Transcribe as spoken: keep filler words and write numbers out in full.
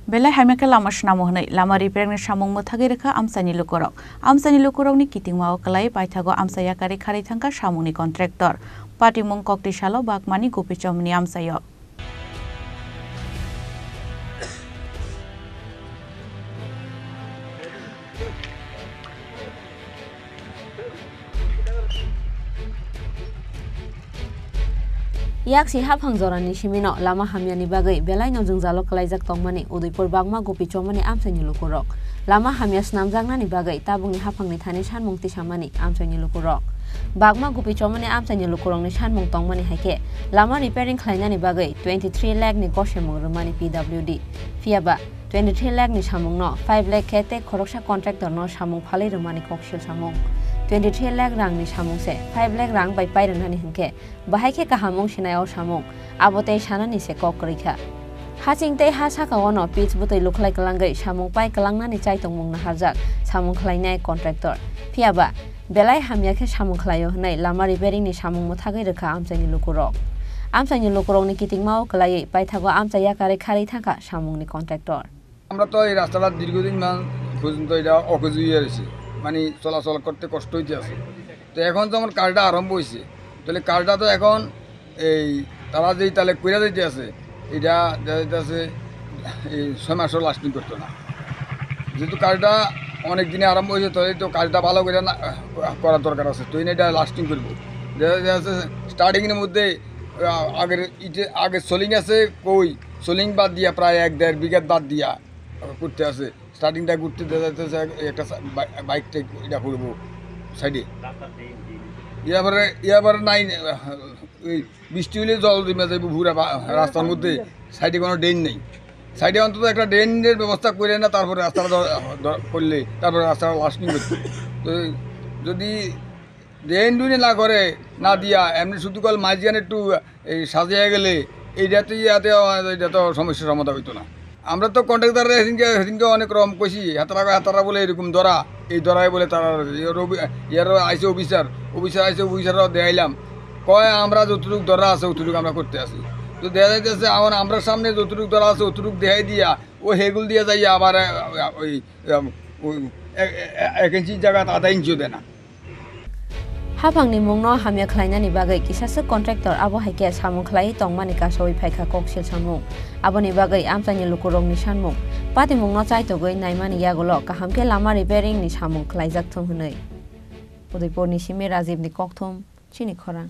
Belai hamya khe lama swnamo hwnwi lama repairing ni samung mwthagwi rwkha amchaini lukurok. Amchaini lukurokni kitingmao kwlai paithago amcha yakarwi kharwi thangkha samungni contractor. Patimung koktwi salo Bagmani Gopichomni amchaio. Yaksi haphang jorani simino lama hamyani bagwi belaino jwngjalo kwlaijak tongmani Udaipur Bagma Gopichomani amchaini lukurok. Lama hamya swnamjaknani bagwi tabukni haphangni thani sanmung tisamani amchaini lukurok. Bagma Gopichomani amchaini lukurokni sanmung tongmani hai khe lama repairing khlainani bagwi twenty three lakh ni gosemung rwmani P W D. Phiyaba twenty three lakh ni samungno five lakh khe tei khoroksa contractor no samung phalwi rwmani koksil samung. Twenty three lakh rang ni samung se five lakh rang bai pai rwnani hwnkhe bahai khe kaham wng sinai o samung, abo tei sanani se kok kwrwi kha. Haching tei ha saka o no pitch bwtwi lukhlai kwlangwi samung pai kwlangnani chaitongmung naharjak samung khlainai contractor. Phiyaba belai hamya khe samung khlaio hwnwi lama repairing ni samung mwthagwi rwkha amchaini lukurok. Amchaini lukurokni kitingmao kwlaiwi paithago amcha yakarwi kharwi thangkha samungni contractor. আমরা তো এই রাস্তাটা দীর্ঘদিন মান পর্যন্ত এটা অকেজ হয়ে রয়েছে, মানে চলাচল করতে কষ্ট হইতে আছে। তো এখন যেমন কাজটা আরম্ভ হয়েছে, তাহলে কাজটা তো এখন এই তারা যেই তাহলে কইরা যাইতে আছে, এটা দেখা যাইতেছে এই ছয় মাসও লাস্টিং করতো না। যেহেতু কাজটা অনেক দিনে আরম্ভ হয়েছে, তাহলে তো কাজটা ভালো করে না করার দরকার আছে, তো এটা লাস্টিং করবো। দেখা যাচ্ছে স্টার্টিংয়ের মধ্যে আহ, আগের ইটে আগে সোলিং আছে, কই সোলিং বাদ দিয়া প্রায় এক দেড় বিঘা বাদ দিয়া করতে আছে। স্টার্টিংটা করতে দেখা যাচ্ছে এক-, একটা সা-, বাই-, বাইক টাইক এটা করবো সাইডে। ইয়াবারে ইয়াবারে নাই, ওই বৃষ্টি হইলে জল জমে যাইবো পুরা বা-, রাস্তার মধ্যে। সাইডে কোনো ড্রেন নেই। সাইডে অন্তত একটা ড্রেনের ব্যবস্থা করে না, তারপরে রাস্তাটা দ-, দ-, করলে তারপরে রাস্তাটা লাস্টিং করতে। তো যদি ড্রেন ডুনে না করে, না দিয়া এমনি শুধু কল মাঝখানে একটু এই সাজিয়ে গেলে এইটাতে ইয়াতে আমার এটা তো সমস্যার সমাধান হইতো না। আমরা তো কন্ট্রাক্টররা সেদিনকে, সেদিনকে অনেক রকম কইছি, হাতারা, হাতারা বলে এরকম ধরা, এই ধরাই বলে তারা ইয়ার অফি-, ইয়ার আইসে অফিসার, অফিসার আইসে, অফিসাররা দেখাইলাম, কয় আমরা যতটুকু ধরা আছে অতটুকু আমরা করতে আছি। তো দেখা যাইতেছে এখন আমরা সামনে যতটুকু ধরা আছে অতটুকু দেখাই দিয়া ও হেগুল দিয়ে যাই আবার, আহ, ওই, আহ, ওই এ-, এ-, এ-, এক ইঞ্চি জায়গা আধা ইঞ্চিও দেয় না। Haphangni mungno hamya khlainani bagwi kisaswk contractor abo hai khe samung khlaiwi tongmani kasawi phaikha koksil samung. Aboni bagwi amchaini lukurokni sanmung, patimungno chaitogwi naimani yagulo kaham khe lama repairing ni samung khlaijak thung hwnwi. Udaipurni simi Rajibni kokthum, chini khorang.